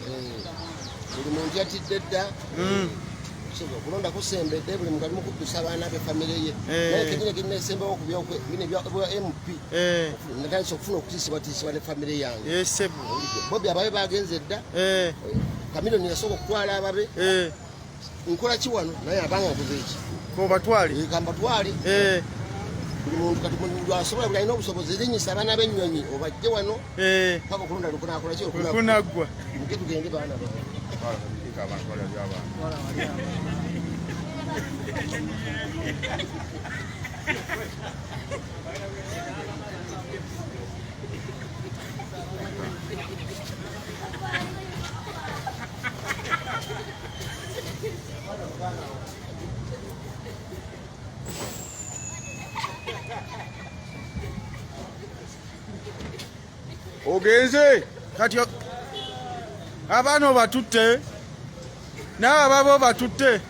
Buli muntu yatidde dda. Okulonda kusembedde, buli muntu ali mu kuddusa abaana be, famire ye. Naye kenyini kinesembawo ku bino ebya MP, natandise okufuna okutiisibwatiisibwa ne famire yange. Bobi ababe bagenze dda. Kamiliyoni yasooka okutwala ababe. Nkola ki wano? Naye abanga nkoze eki? Kobatwale. Kambatwale. Buli muntu kati muntu asobola, buli alina obusobozi, linyisa abaana b'ennyonyi obajje wano paka okulonda lukunakola ki? Kunaggwa. Muke tugende, baana ba. Ogenze kati, abaana obatutte, naawe ababa obatutte.